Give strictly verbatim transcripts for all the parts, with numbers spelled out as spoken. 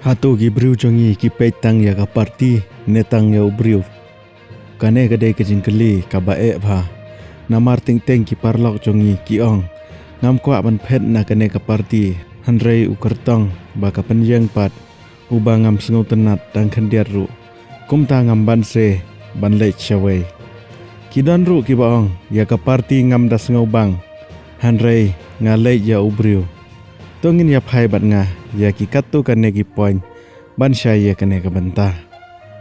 Hato ki briew jong ngi ki peit tang ïa ka parti ne tang ïa u briew? Kane ka dei ka jingkylli kaba eh bha. Namar teng teng ki paralok jong ngi ki ong, ngam kwah ban phet na kane ka parti, hynrei u kyrtong ba ka pynïeng pat, uba ngam sngewtynnat tang khyndiat ruh, kumta ngam banse ban leit shawei. Ki don ruh kiba ong, ïa ka parti ngam da sngewbang, hynrei nga leit ïa u briew. To ngin ïa phai bad nga ïa ki katto katne ki point ban shai ïa kane ka bynta.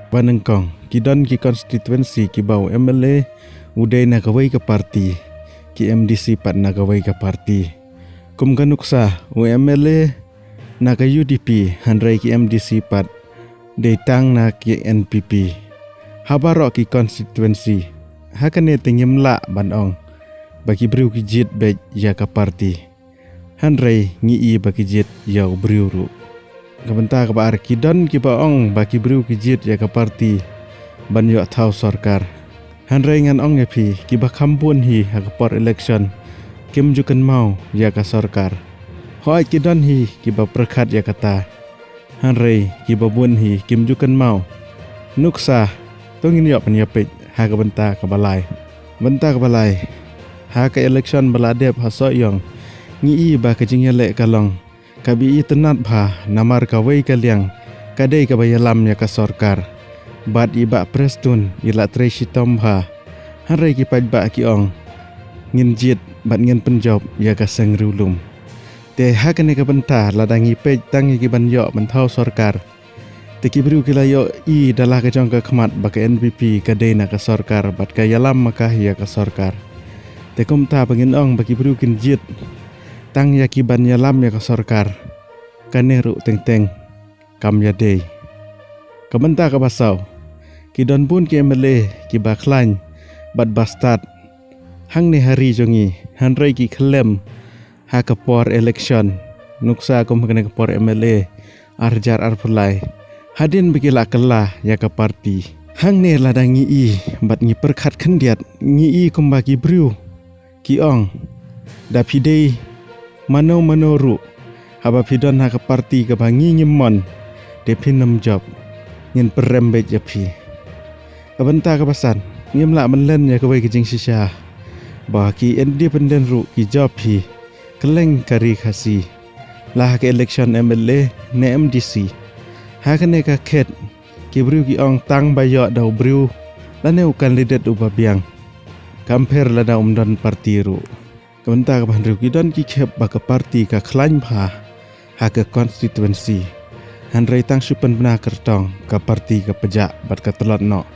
Ba nyngkong, ki don ki constituency kiba u M L A u dei na kawei ka parti, ki M D C pat na kawei ka parti. Kum ka nuksa, u M L A na ka U D P, hynrei ki M D C pat dei tang na ki N P P. Ha baroh ki constituency, ha kane te ngim lah ban ong ba ki briew ki jied beit ïa ka parti, hynrei ngi i ba ki jied ïa u briew ruh. Ka bynta kaba ar, ki don kiba ong ba ki briew ki jied ïa ka parti ban ïoh thaw sorkar. Hynrei ngan ong ïa phi, kiba kham bun hi ha ka por election kim ju kynmaw ïa ka sorkar. Hooid, ki don hi kiba pyrkhat ïa kata, hynrei kiba bun hi kim ju kynmaw. Nuksa, to ngin ïoh pynïapeit ha ka bynta kaba lai. Bynta kaba lai, ha ka election ba la dep ha Sohiong, ngi i ba ka jingïaleh ka long kaba itynnad bha, namar kawei ka liang ka dei kaba ïalam ïa ka sorkar. Bad i Bah Prestone i la trei shitom bha, hynrei ki paidbah ki ong, ngin jied bad ngin pynjop ïa ka seng riewlum. Te ha kane ka bynta, lada ngi peit tang ïa ki ban ïoh ban thaw sorkar, te ki briew ki la ïohi da la ka jong ka khmat ba ka N P P ka dei na ka sorkar bad ka ïalam ma ka ïa ka sorkar. Te kumta ba ngin ong ba ki briew kin jied tang ïa ki ban ïalam ïa ka sorkar, kane ruh teng teng kam ïadei. Ka bynta kaba saw, ki don bun ki M L A kiba khlaiñ bad ba stad hangne ha ri jong ngi, hynrei ki khlem ha ka por election. Nuksa kum ha kane ka por M L A ar hajar arphew lai, hadien ba ki la kylla ïa ka parti. Hangne lada ngi i bad ngi pyrkhat khyndiat, ngi i kumba ki briew ki ong, da phi dei mano mano ruh, haba phi don ha ka parti kaba ngi ngim mon, te phin ym jop, ngin pyrem beit ïa phi. Ka bynta kaba san, ngim lah ban len ïa kawei ka jingshisha ba ki independent ruh ki jop hi kylleng ka ri Khasi, la ha ka election M L A ne M D C. Ha kane ka khet, ki briew ki ong tang ba ïoh da u briew lane u candidate uba biang, kam pher lada um don parti ruh. Ka bynta kaba hynriew, ki don ki khep ba ka parti ka khlaiñ bha ha ka constituency, hynrei tang shu pynbna kyrtong, ka parti ka pjah bad ka tlot noh.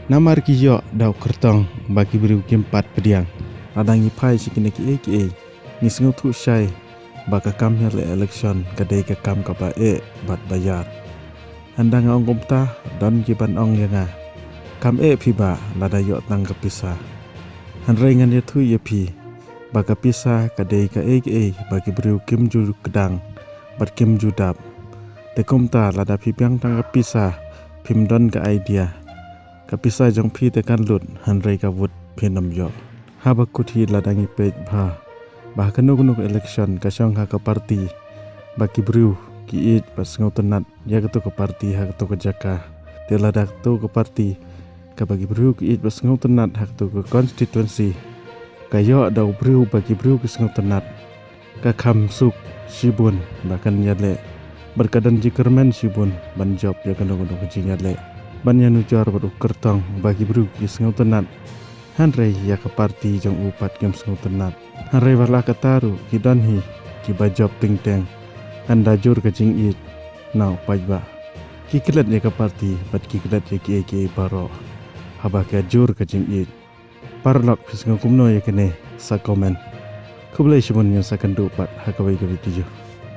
Namar ki ïoh da u kyrtong ba ki briew kim pat pdiang. Lada ngi phai sha kine kiei kiei, ngi sngewthuh shai ba ka kam ïaleh election ka dei ka kam kaba eh bad ba ïar. Hynda nga ong kumta, don ki ban ong ïa nga, kam eh phi Bah lada ïoh tang ka pisa. Hynrei ngan ïathuh ïa phi ba ka pisa ka dei kaei kaei ba ki briew kim ju kdang bad kim ju dap. Te kumta, lada phi biang tang ka pisa, phim don ka idea. Ka pisa jong phi te kan lut, hynrei ka vote phin ym ïoh. Haba kut hi, lada ngi peit bha ba ha kano kano ka election ka shong ha ka parti ba ki briew ki ïeit bad sngewtynnat ïa kato ka parti ha kato ka jaka. Te lada kato ka parti kaba ki briew ki ïeit bad sngewtynnat ha kato ka constituency ka ïoh da u briew ba ki briew ki sngewtynnat, ka kham suk shibun ba kan ïaleh bad ka don jingkyrmen shibun ban jop ïa kano kano ka jingïaleh, ban ïanujor bad u kyrtong ba ki briew ki sngewtynnat, hynrei ïa ka parti jong u pat kim sngewtynnat. Hynrei wat la kata ruh, ki don hi kiba jop teng teng, hynda jur ka jingïeit na u paidbah. Ki klet ïa ka parti bad ki klet ïa kiei kiei baroh haba ka jur ka jingïeit. Paralok, phi sngew kumno ïa kane? Sa comment. Khublei shibun, ngin sa kynduh pat ha kawei ka video.